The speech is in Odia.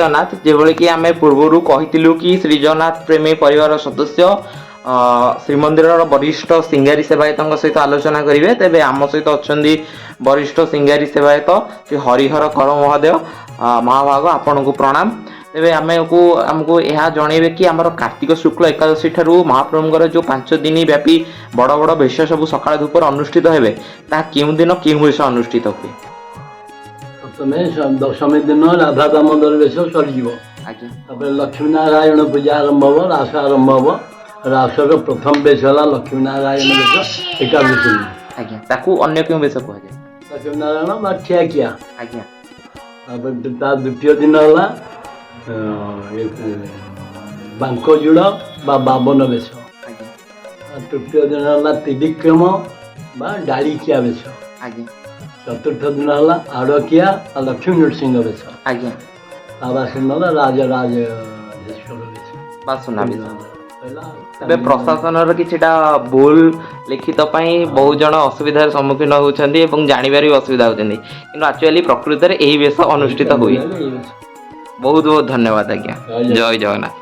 ଜଗନ୍ନାଥ। ଯେଭଳି କି ଆମେ ପୂର୍ବରୁ କହିଥିଲୁ କି ଶ୍ରୀ ଜଗନ୍ନାଥ ପ୍ରେମୀ ପରିବାର ସଦସ୍ୟ ଶ୍ରୀମନ୍ଦିରର ବରିଷ୍ଠ ସିଙ୍ଗାରୀ ସେବାୟତଙ୍କ ସହିତ ଆଲୋଚନା କରିବେ। ତେବେ ଆମ ସହିତ ଅଛନ୍ତି ବରିଷ୍ଠ ସିଙ୍ଗାରୀ ସେବାୟତ ଶ୍ରୀ ହରିହର କର ମହୋଦୟ। ମହାଭାଗ, ଆପଣଙ୍କୁ ପ୍ରଣାମ। ତେବେ ଆମକୁ ଏହା ଜଣେଇବେ କି ଆମର କାର୍ତ୍ତିକ ଶୁକ୍ଳ ଏକାଦଶୀ ଠାରୁ ମହାପ୍ରଭୁଙ୍କର ଯେଉଁ 5 ଦିନ ବ୍ୟାପୀ ବଡ଼ ବଡ଼ ବେଶ ସବୁ ସକାଳ ଧୂପରେ ଅନୁଷ୍ଠିତ ହେବେ, ତାହା କେଉଁ ଦିନ କେଉଁ ବେଶ ଅନୁଷ୍ଠିତ ହୁଏ? ପ୍ରଥମେ ଦଶମୀ ଦିନ ରାଧା ଦାମୋଦର ବେଶ ସରିଯିବ। ତାପରେ ଲକ୍ଷ୍ମୀ ନାରାୟଣ ପୂଜା ଆରମ୍ଭ ହେବ, ରାସ ଆରମ୍ଭ ହେବ। ରାସର ପ୍ରଥମ ବେଶ ହେଲା ଲକ୍ଷ୍ମୀ ନାରାୟଣ ବେଶ, ଏକାଦଶୀ ଦିନ। ଆଜ୍ଞା, ତାକୁ ଅନ୍ୟ କେଉଁ ବେଶ କୁହାଯାଏ? ଲକ୍ଷ୍ମୀ ନାରାୟଣ ବା ଠିଆକିଆ। ତାପରେ ତା ଦ୍ୱିତୀୟ ଦିନ ହେଲା ବାଙ୍କଜୁଡ଼ ବା ବାବନ ବେଶ। ଆଉ ତୃତୀୟ ଦିନ ହେଲା ତ୍ରିବିକ୍ରମ ବା ଡାଳିକିଆ ବେଶ। ଚତୁର୍ଥ ଦିନ ହେଲା ଆଡ଼କିଆ ବା ଲକ୍ଷ୍ମୀ ନୃସିଂହ ବେଶ। ତା ବାସି ଦିନ ହେଲା ରାଜରାଜେଶ୍ୱର ବେଶ। ବା ସୁନା ବେଶ। ହେଲା। ଏବେ ପ୍ରଶାସନର କିଛିଟା ଭୁଲ ଲିଖିତ ପାଇଁ ବହୁତ ଜଣ ଅସୁବିଧାର ସମ୍ମୁଖୀନ ହେଉଛନ୍ତି ଏବଂ ଜାଣିବାରେ ବି ଅସୁବିଧା ହେଉଛନ୍ତି, କିନ୍ତୁ ଆକ୍ଚୁଆଲି ପ୍ରକୃତରେ ଏହି ବେଶ ଅନୁଷ୍ଠିତ ହୁଏ। ଏଇ ବେଶ। ବହୁତ ବହୁତ ଧନ୍ୟବାଦ ଆଜ୍ଞା। ଜୟ ଜୟ ଜଗନ୍ନାଥ।